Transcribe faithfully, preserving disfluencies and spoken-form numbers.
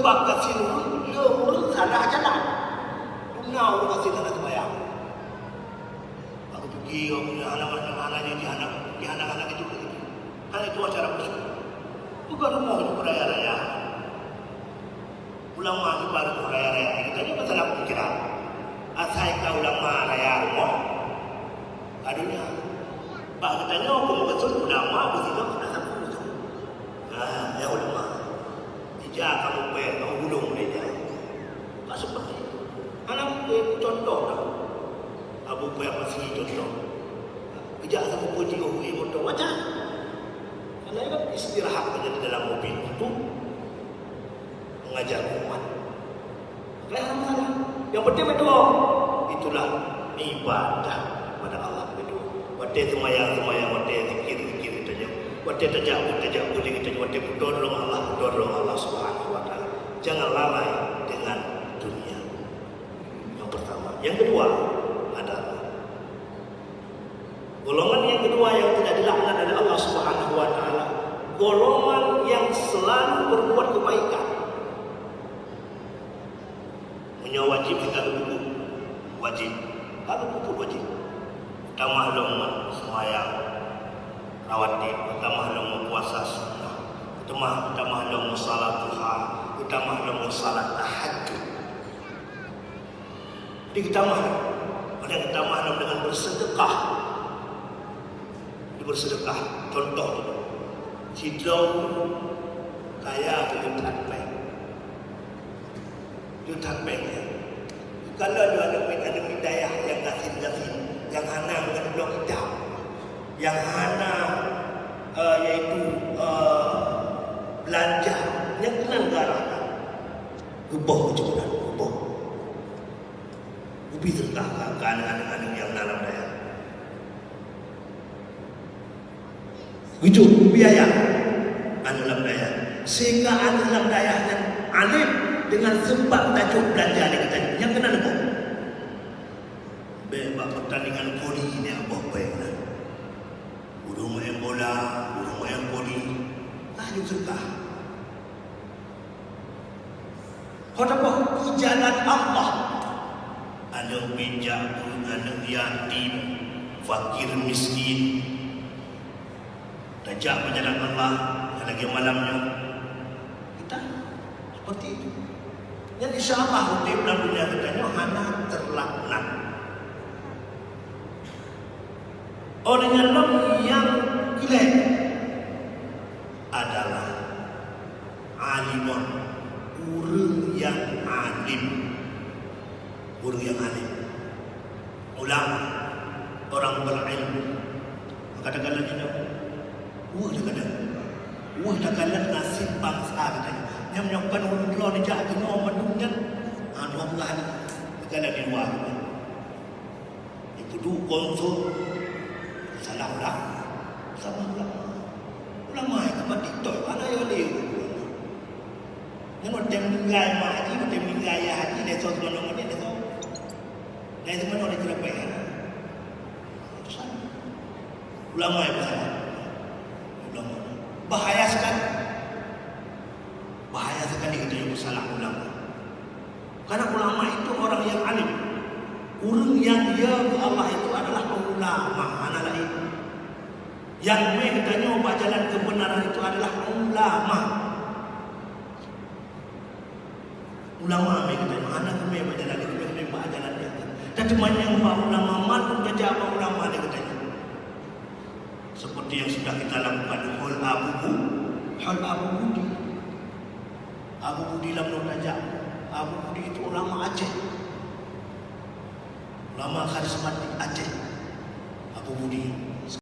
Sebab gasien ureueng, le ureueng salah jalan. Dum na ureueng gasien hana seumayang. Aku pike, aku hana, hana, hana jadi, hana, hana, hana gitu, gitu. Hana itu acara musuh. Bukan rumah itu raya-raya. Ulama itu baru raya-raya. Kita ni masalah pemikiran. Asai ka ulama raya rumah. Adunya. Bah, katanya, aku maksud ulama, begitu, kena satu musuh. Nah, ya ulama. Ija kamu payah, kamu gulung meja. Tak seperti itu. Anak gue contoh dah. Abu Bakar masih contoh. Ija kamu puji, oh, ini contoh. Macam. Karena ini kan istirahat saja di dalam mobil itu. Mengajar umat. Lain masalah. Yang penting berdoa. Itulah ibadah pada Allah, berdoa. Watèe seumayang, seumayang, watèe zikir, zikir geutanyoe. Watèe tajak, tajak, boleh geutanyoe, watèe putôh droe Allah, putôh droe Allah Subhanahu wa Taala. Jangan lalai dengan dunia. Yang pertama. Yang kedua adalah golongan yang kedua yang tidak dilaknat oleh Allah Subhanahu wa Taala, golongan yang selalu berbuat kebaikan. Meunyoe wajib kita geupeubuet, wajib. Ka geupeubuet wajib. Tamah lom seumayang rawatib, tamah lom puasa sunnah, tamah, tamah lom salat duha, tamah lom salat tahajud. Jadi geutamah, ada geutamah lom dengan bersedekah. Jadi bersedekah, contoh tu. Sidroe kaya tu that péng. Juta péng. Kalau dua aneuk miet, aneuk miet dayah nyang gasien-gasien, nyang hana meukeunong kitab, nyang hana, eh, yaitu, eh, beulanja, nyang keunan gara. Geuboh cukôp, geuboh. Ubit teuka ka, ka aneuk-aneuk nyang na lam dayah. Geujok biaya aneuk lam dayah. Sehingga aneuk lam dayah nyan alim dengan sempat tajok beulanja lé geutanyoe. Nyang keunan boh. Bèk bak pertandingan voli nyan boh bèk na. Ureueng main bola, ureueng main voli. Laju teuka. Ho taboh di jalan Allah. Aneuk bijak, aneuk yatim, fakir miskin. Tajak bak jalan Allah, lagèe malam nyoe. Kita seperti itu. Dan insya Allah, udép lam dunia geutanyoe hana terlaknat. Ureueng nyang lom nyang ilèe adalah alimon, ureueng nyang alim. Ureueng nyang alim. Ulama, orang berilmu. Maka takalon inong, weueh takalon. Weueh takalon naseb bansa geutanyoe. Nyang meunyoe kon ureueng droe neujak keunoe mandum nyan, ah, dua belah ni. Takalon di luwa. Ipeuduek konsum, salah ulama. Sama ulama. Ulama itu mati toi, mana yo dia? Nyan watèe meuninggai mak haji, watèe meuninggai ayah haji, dia tahu mana mana dia tahu. Dia itu mana dia ceramah. Ulama itu salah. Ulama. Bahaya sekali. Bahaya sekali kita yang bersalah ulama. Karena ulama itu orang yang alim. Ureueng nyang ya keu Allah itu adalah ulama, hana laén. Nyang mé geutanyoe bak jalan kebenaran itu adalah ulama. Ulama mé geutanyoe, hana keumé bak jalan, keumé bak jalan nyang. Teuma nyang bak ulama, mandum tajak bak ulama lé geutanyoe. Seperti yang sudah kita lakukan di Hall Abu Bu-, Hall Abu Budi. Abu Budi lam lôn tajak. Abu Budi itu ulama Aceh. Ulama karismatik Aceh. Abu Budi.